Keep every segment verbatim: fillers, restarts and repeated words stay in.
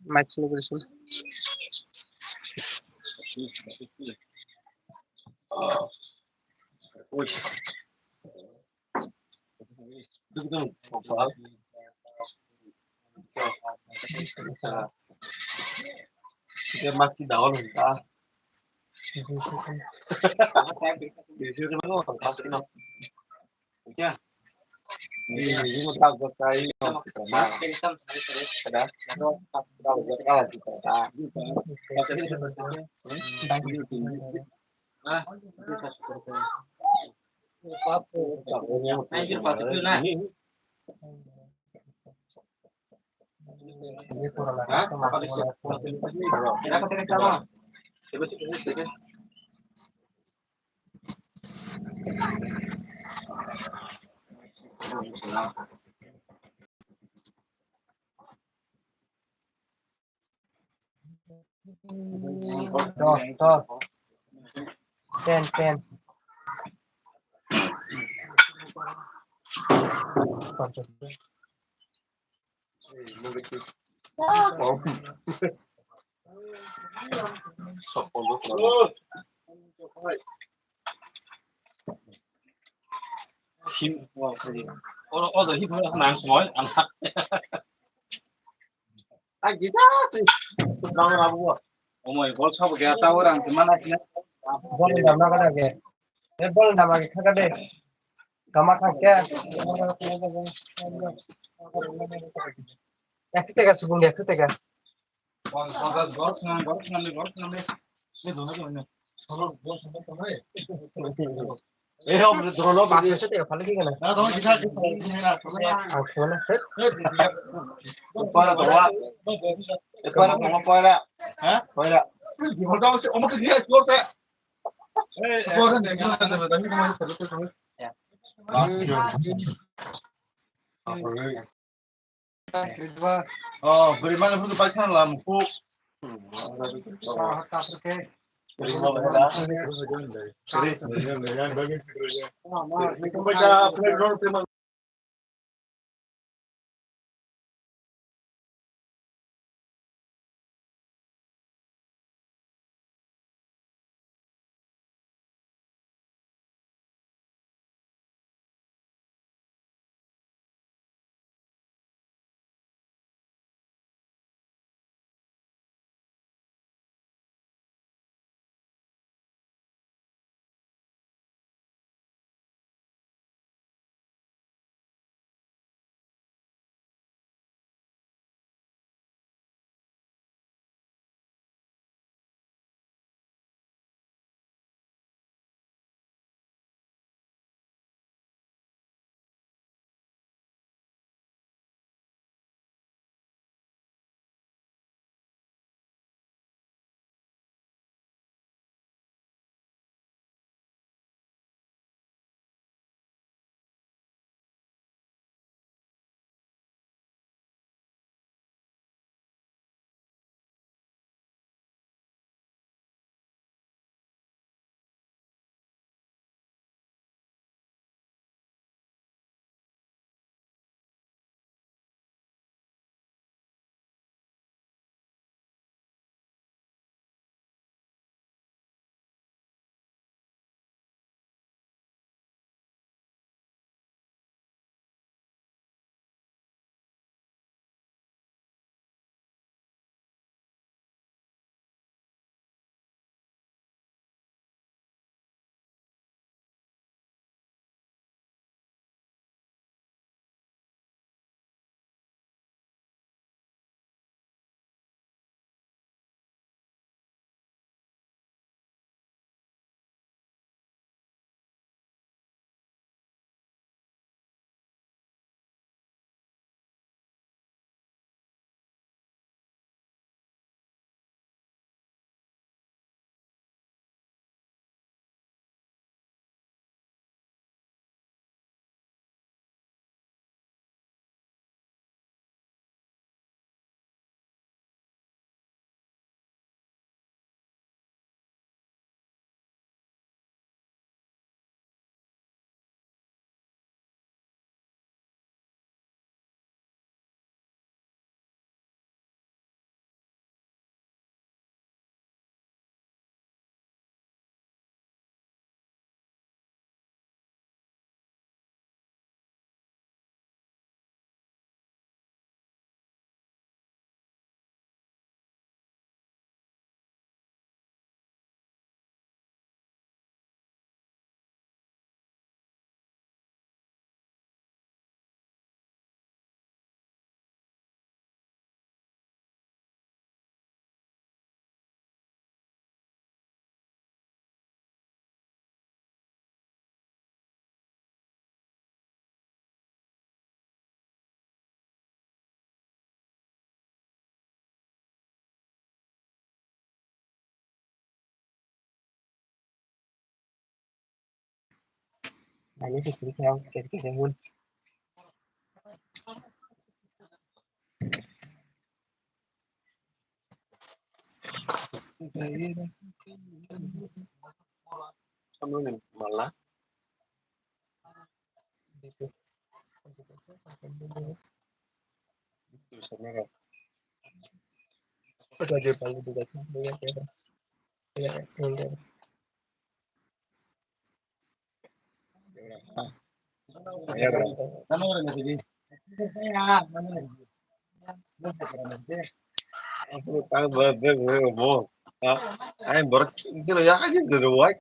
Mic ni bwswk. To, to. Ten, ten. Him, oh, sorry. Oro, oro, him, nang, semua, anak. Ai, kita sih. Nang, rabu. Oh my God, sabo kaya tahu orang, cuman akhirnya. Bol dam na kada ke. Eh, bol dam age, kha kade. Kama kha ke. Ek tega subung, ek tega. Eh, om, drono, pas se te phale ki gana. Ang khona, he? Para to wa. Para to wa, para. Ha? Para. Oh, beri mana pun pakai lah muku. Ani se kiri kaya kiri kaya mun. Ano ni mala? Ang borok kino ya aja dulu wai.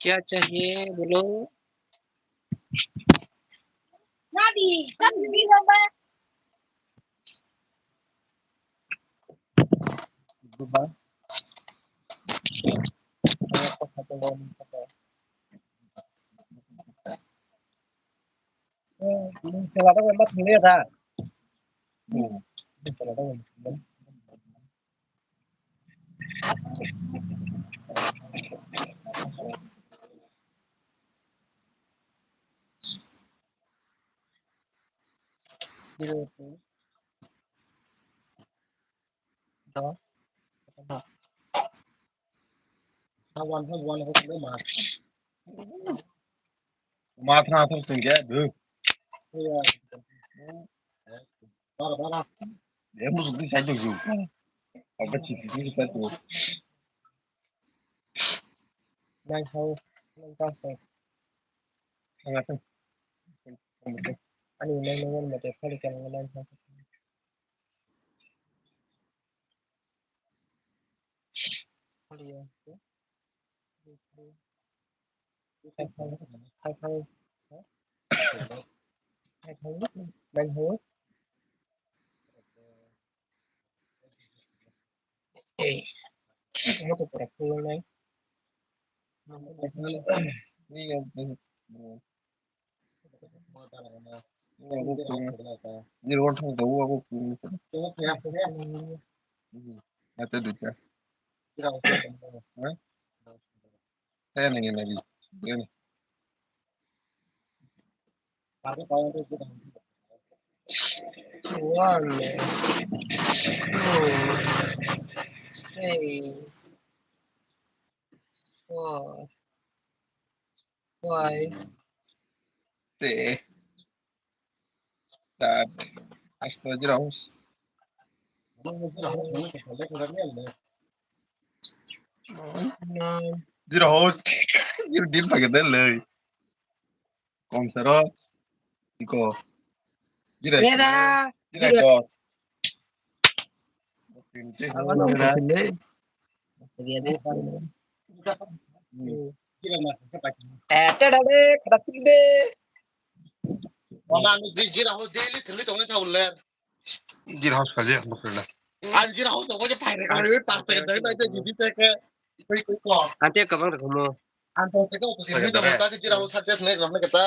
क्या चाहिए बोलो। Mathra thar sing ke du. Bara bara. Dia musuh di saya juga. Apa sih di saya tuh? Nine hole, nine hole. Sangat. Ani nine hole mate kali kan nine hole. Kali ya. Hai hai. Hai hai. Hai hai. Nine hole. Eh, moto pura pulang nai. Ni ron thang da wa ko ku. Ate duta. Ha? Saya nanya lagi. Ini. One, two, three, four, five, six, seven, eight, nine. Zero host. Zero din pakai deh lei. Komsaro. Iko. Zero. Zero. Zero. Zero. Apa nama sini? Eh, ada deh, kena pilih deh. Mama, anu di Zero host daily thili tongo sa uler. Zero host kali ya, maksudnya. An Zero host tongo je paire kali, pas tak dari naik jadi saya ke. Koi koi ko. Ante kabang rek mo. An tongo ke kau tuh di Zero host tak Zero host saja naik namanya kita.